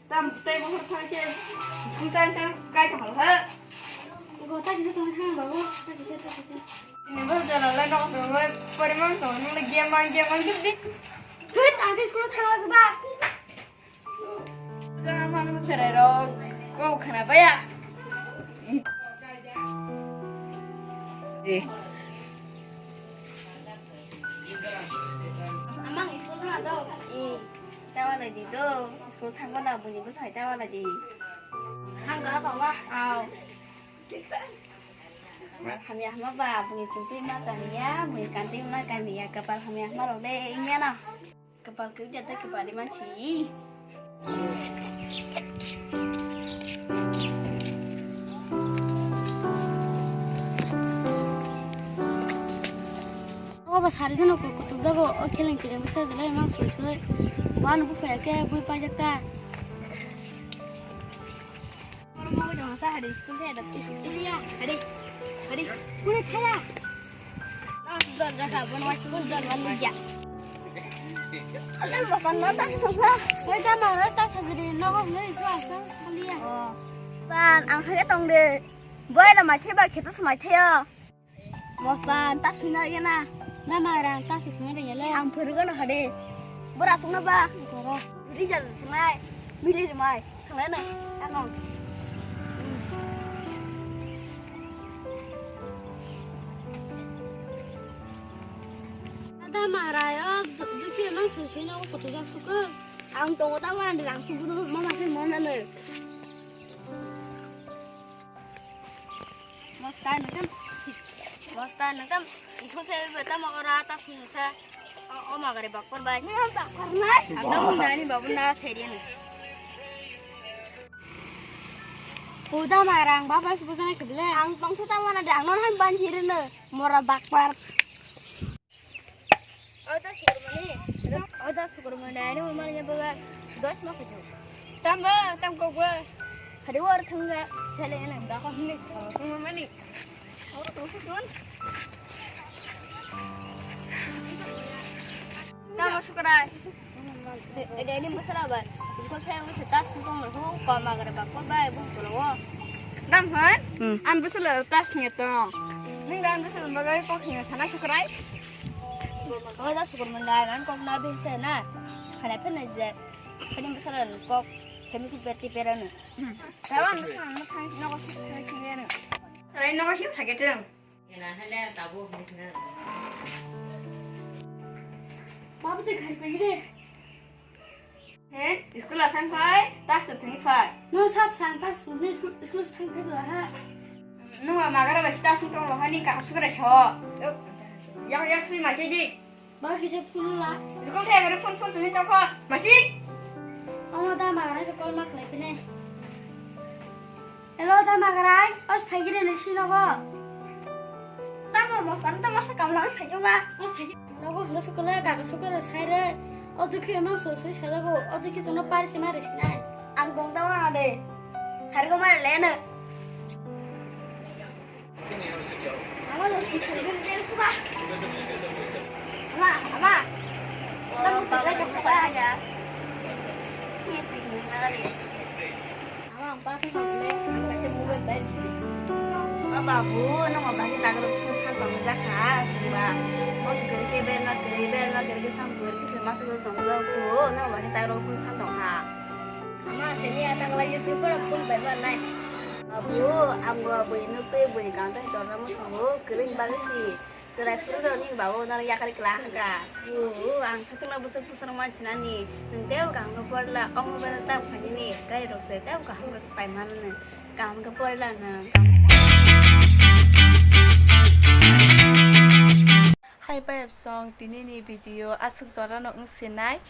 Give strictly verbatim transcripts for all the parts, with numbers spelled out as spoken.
Tam tei bohor thang khe school time time kai kaham ha. Go ta kisa thang thang babu, ta kisa ta kisa. Ini bos jala lai nok song lai pori mang song nung le game mang game mang judi. Hut, ang khe school thang la ba. Jala mang serai rok. Go khana baya. Eh. Amang school thang do. Eh, tawa lai di do. School thang ba na buni bwsai tawa lai di. Thang ga sama. Aw. Hamya hama ba buni chintwi ma taniya, buni kantwi ma kaniya, kapal hamya hama rok le inya na. Kapal kwrwi da tei kwpari mansi. Obo sari gano kutuk jago, o kheleng kheleng bwsa jelai mang sui sui. Wano buphaya khe bui paijak ta. Oro mogo jong sa hari school thaya da. Is-, is-, iya, hari. Hari. Kune thaya. Tamo si dol jakha, bono wasi kun dol wan nukya. Alam makan mata sokha. Oi, jama ro ta sajri nogo hlo isu asang sekali ya. Oh. Pan, ang khage tong de. Boy na maithe ba kheto smai thaya. Mostan, tas thwngna rwgena. Na magrang, tas thwngna rwgele. Ang phwrwgano hade. Bora songna ba. Jora. Rijal thwngnai. Mili rwmai. Thwngnai na. Ano. Ada marai, o du-, dukhi emang sui sui na o kutu jak suka. Ang tongo ta wan rang subu mama khe mona no. Mosta nangkam. Mosta nangkam. Isko se be tamo ora ta sungsa. O, o magare bakor bai. Bakor nai. Agam nani babu na serian. Uda marang baba subu sana kibla. Ang tongsa ta mana dang non han ban jirna. Mora bakpar. Oda sukurmani. Oda sukurmani, ani mo mani baga dos ma kuju. Tamba, tam kok ba. Hari war thangga, sale ena da ko hini. Mo mani. Aw, to sukun. Tamba sukurai. Ede ini masalah ba. Iskul saya wis tas sukun mo ko ma gare ba ko ba bu ko lo. Dam han? Hmm. An bwswla tas ni tong. Ning dan bwswla bagai kok hino sana sukurai. Oda sukur mandai nan kok na bese na. Khana phena je. Khani bwswla kok khami ti per ti per ano. Tawan bwswla na thang no ko thang thang ano. Sarai no ko thang thang. Babu te khai pai de. He, school a thang phai, task thang phai. No sab sang task ni school, school thang phai la ha. No ma magara ba task thang la ha ni ka sukra cho. Yak yak sui ma che di. Ba kisa phone la. School thang phone phone tuni to kho. Ma chi. Omo da magara ko call ma khlai pine. Hello, da magrai, os phaigiri ni sinogo. Tamo mo kan tamo sa kamla phaijo ba. Os phaigiri nogo handa sukule gaga sukule saire. O dukhi emang soi soi salago. O dukhi tono pari si mari sinai. Ang dong tamo ade. Sargo mari lene. Ama lo ki sargo ni suka. Ama, ama. Tamo tu lagi suka ya. Ini tinggal lagi. Ama ang pasang pang le, ang kaisa mobile bai risi di. O babu, nang ma bagwi tagrok phone san tong jak kha, chwngba. Boss gari khe berma gari, berma gari khe sam gari khe se masa do tong jak tu, nang ma bagwi tagrok phone san tong kha. Ama semi ata kala yusung kono phone bai ma nai. Babu, ang bo bui nuk tei bui ni kang tei jorna mo sango, kwrwini bagwi si. Chwrai phuru rok ni babu nono yakari kla hwnkha. O, ang sachwkno bwswk bwswk rok mansinani. Nwng teibo kaham khe porila, omo bera tab khainani, gari rok se teibo kaham khe pai mano nwng. Kaham khe porila nwng. Hai bai song tini ni video aswk jora no wng sinai.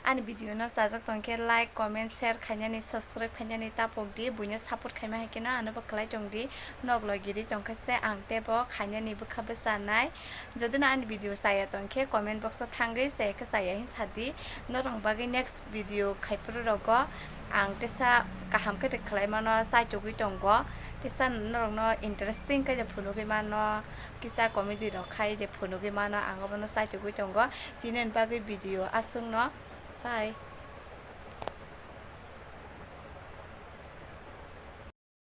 Ani video no chajak tongkhe like, comment, share khainani, subscribe khainani tapok di, buino support khaima hai kheno ano bo khlai tong di, nok loi giri tongkha se ang tebo khainani bwkha bwchanai. Jodi no ani video chaya tongkhe comment box o thangwi chaya khe chaya hin sadi, norok bagwi next video khai phuru rogo ang tesa kaham khe khlai mano, chaitugwi tongo, tesa norok no interesting khe phunugwi mano, kisa comedy rok khai de phunugwi mano, ang obono chaitugwi tongo. Tini ni bagwi video aswk no. Bye.